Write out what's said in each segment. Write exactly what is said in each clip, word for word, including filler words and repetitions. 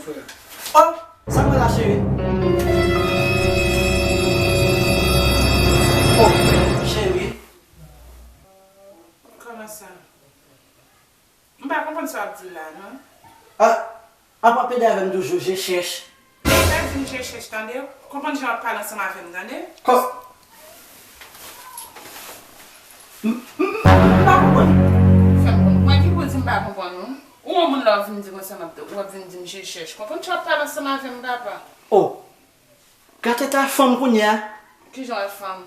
Oh, sa mwen la, cheri? Oh, cheri. Kòman sa? M pa konprann sa w ap di la, non. Ah, ap ap pede avè m toujou, je chèch. Men pa di m je chèch, tande. Konprann jan w ap pale ansanm avè m, tande. Kò-, m, m, m, m pa konprann. Fè m konn. Mwen ki pou di m pa konprann ou? Ou yon moun la w ap vin di konsa, m ap, w ap vin di m je chèch. Konprann jan w ap pale ansanm avè m, papa. Oh, gade eta fanm kounye a. Kijan w wè fanm?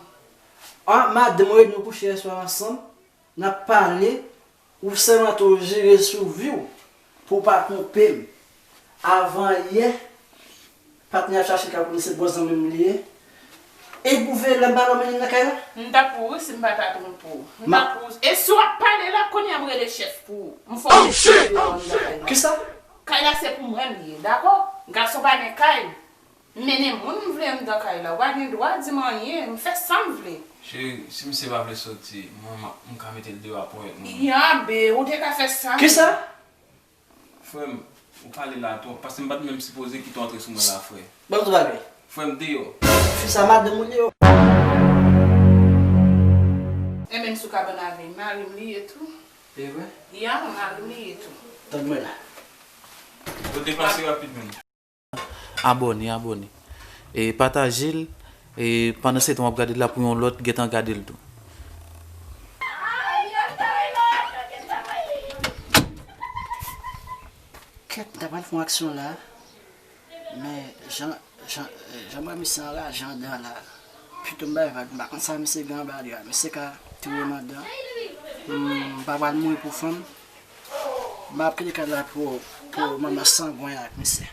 Ah, madanm, ou reyini nou kouche yè swa ansanm. N ap pale, ou sèmante w jere sou vi w pou w pa twonpe m. Avan yè, patnè ap chache kay pou li, se bon zanmi m li ye. E pou veye lè m pa la, w mennen l nan kay la? M t ap pou ou si m pa ta twonpe w. M t ap pou ou. E si w ap pale la, kounye a m rele chèf pou ou. M fè w mete deyò anndan kay la. Kisa? Kay la se pou mwen li ye, dakò? Gason pa gen kay. M mennen moun m vle anndan kay la. Ou pa gen dwa di m anyen. M fè sa m vle. Cheri, si misye pa vle soti, mwen, m, m ka mete l deyò a ponyèt mwen. Yanbe, ou te ka fè sa. Kisa? Frè m, ou pale la twòp, paske m pa t menm sipoze kite w antre sou mwen la, frè. Ban m di w bagay. Frè m, deyò. Fi sa madanm ou li ye. Enben, m sou kabann avè l, mari m li ye tou. E vre? Ya, mari m li ye tou. Tande mwen la. Yo deplase rapid menm. Abòne, abòne. E pataje l, e pandan se tan w ap gade l la pou yon lòt gentan gade l tou. Kèt, m ta pral fè yon aksyon la, men jan, jan, jan m wè misye anraje anndan la, pito m bay vag, m pa konn sa misye gen anba li a, misye ka touye m anndan. M pa pral mouri pou fanm. M ap kite kay la pou, pou manman sangwen ak misye.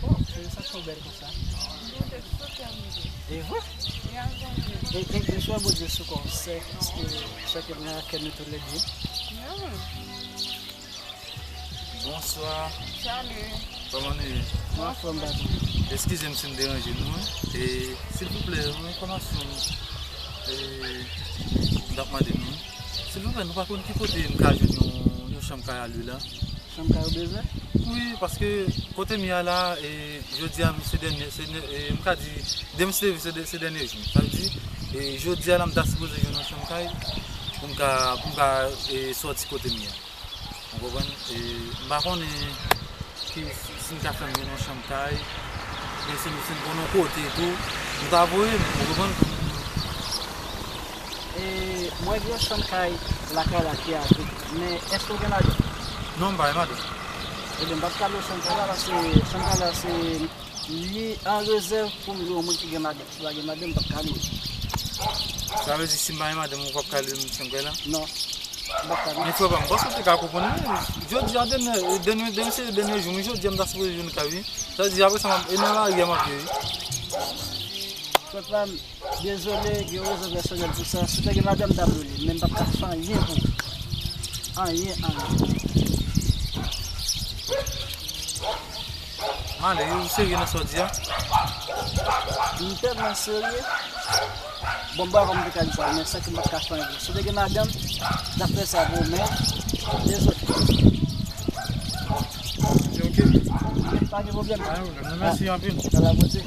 Oh, cheri, sa twò bèl konsa. E vre? E, e, e swa Bondye sou kò, sè, sè ke nan kè nou toulède. Bonswa. Salut. Kòman nou ye? Mwen anfòm, patwon. Eskize m si m deranje nou, wi. E, silvouplè, yon enfòmasyon. E, m t ap mande nou, silvouplè, nou pa konn ki kote m ka jwenn yon, yon chanm kay a lwe la? Chanm kay ou bezwen? Wi, paske kote m ye a la, e, jodi a, se dènye, se, e, m ka di, demen se, se, se dènye jou. Sa vle di, e, jodi a la, m ta sipoze jwenn yon chanm kay pou m ka, pou m ka, e, sòti kote m ye a. Ou konprann? E, m pa konnen ki, si, si n ka fè m jwenn yon chanm kay, men si, si n konn yon kote tou, nou ta voye m, ou konprann? E, mwen gen yon chanm kay lakay la ki avèk, men èske w gen madanm? Non, m pa gen madanm. Ebyen, m p ap ka lwe chanm kay la, paske chanm kay la se, li an rezèv pou m lwe yon moun ki gen madanm. Si w pa gen madanm, m p ap ka lwe. Sa vle di, si m pa gen madanm, ou p ap ka lwe m chanm kay la? Non. M p ap ka lwe. Men frè pa m, m panse w te ka konprann mwen. Jodi a, dènye, dènye, dènye, se dènye jou, men jodi a, m ta sipoze jwenn kay, wi. Sa vle di, apre sa, m ap, e nan lari a m ap ye, wi. Frè pa m, dezole, gen rezon pèsonèl pou sa. Si w te gen madanm, m t ap lwe li, men m p ap ka fè anyen pou ou. Anyen, anyen. Male, ou serye nan sa w di a? M tèlman serye. Bon, m pa konn m te ka di sa, men sa ki m pa t ka fè anyen. Si w te gen madanm, m t ap fè sa pou ou, men, dezole. Ok, ok. Pa gen pwoblèm. Pa gen pwoblèm. Mèsi anpil. Ala pote.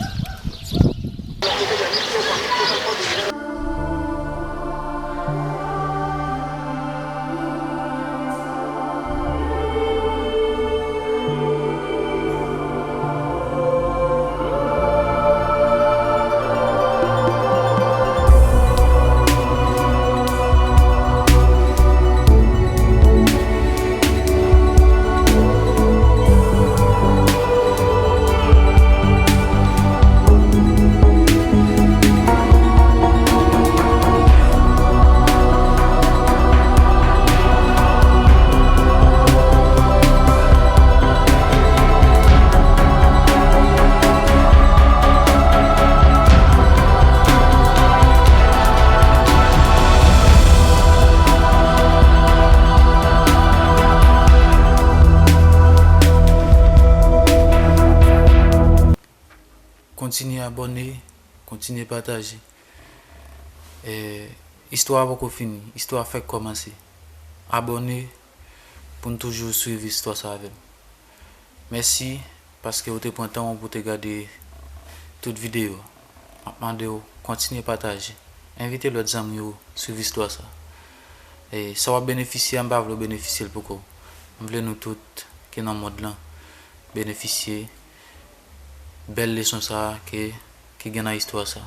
Kontinye abòne, kontinye pataje. E, istwa a poko fini, istwa a fèk kòmanse. Abòne pou n toujou swiv istwa sa avè m. Mèsi paske w te pran tan w pou w te gade tout videyo a. M ap mande w kontinye pataje. Envite lòt zanmi w swiv istwa sa. E sa w ap benefisye a, m pa vle w benefisye l poko w. M vle nou tout ki nan mond lan benefisye bèl leson sa a ke, ki gen nan istwa sa.